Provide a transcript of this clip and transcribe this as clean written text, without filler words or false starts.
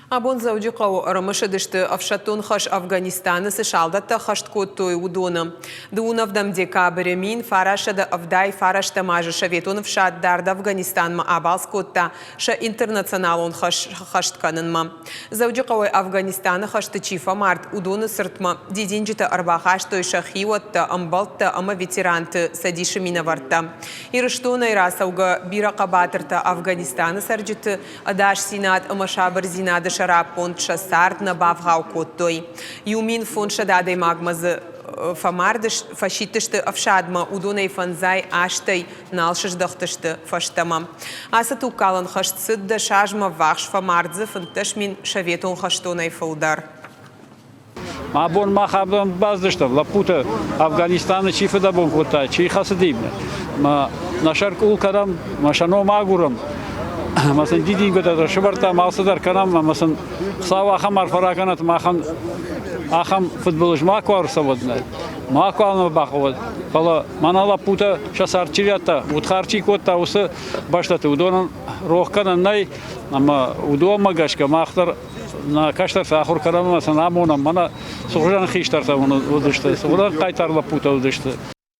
Абон Дзӕуджыхъӕуы ӕрымысыдысты, ӕфсӕддон хӕс Афганистаны цы салдӕттӕ ӕххӕст кодтой, уыдоны. Дыууын ӕвдӕм декабры 1979 азы Советон ӕфсад дард Афганистанмӕ абалц кодта сӕ интернационалон хӕс сӕххӕст кӕнынмӕ. Дзӕуджыхъӕуӕй Афганистаны хӕсты чи фӕмард, уыдоны цыртмӕ дидинджытӕ ӕрбахастой сӕ хиуӕттӕ, ӕмбӕлттӕ ӕмӕ ветеранты цӕдисы минӕвӕрттӕ. Ирыстонӕй рацӕугӕ бирӕ хъӕбатыртӕ Афганистаны цӕрджыты ӕдасдзинад ӕмӕ сабырдзинады сӕраппонд сӕ цард нӕ бавгъау кодтой. 1500 адӕймагмӕ дзы фӕмард фӕсидтысты ӕфсадмӕ, уыдонӕй фӕндзай азтӕй нал сыздӕхтысты фӕстӕмӕ. Ацы тугкалӕн хӕст цыд дӕс азмӕ ввахс, фӕмард дзы 15 мин советон хӕстонӕй фылдӕр. Абон мах абон баздыстӕм, лӕппутӕ Афганистаны чи фыдӕбон кодта, чи хӕцыди, мӕ нӕ сӕр къул кӕнӕм, мӕ сӕ ном агурӕм, мӕ сын дидингуытӕ дӕр сывӕрдтам, алцыдӕр кӕнӕм ӕмӕ сын Хуыцау ахӕм арфӕ ракӕнӕт, махӕн ахӕм фыдбылыз макуы ӕрцӕуӕд, макуы нӕ бахъӕуӕд. Фӕлӕ мӕнӕ лӕппутӕ сӕ цард чи радта, удхар чи кодта, уыцы бӕстӕты уыдонӕн рох кӕнӕн нӕй, ӕмӕ уыдонмӕ гӕсгӕ мах дӕр нӕ кӕстӕртӕ ахуыр кӕнӕм ӕмӕ сын амонӕм, мӕнӕ цы хуызӕн хистӕртӕ уыдысты, цы хуызӕн хъайтар лӕппутӕ уыдысты.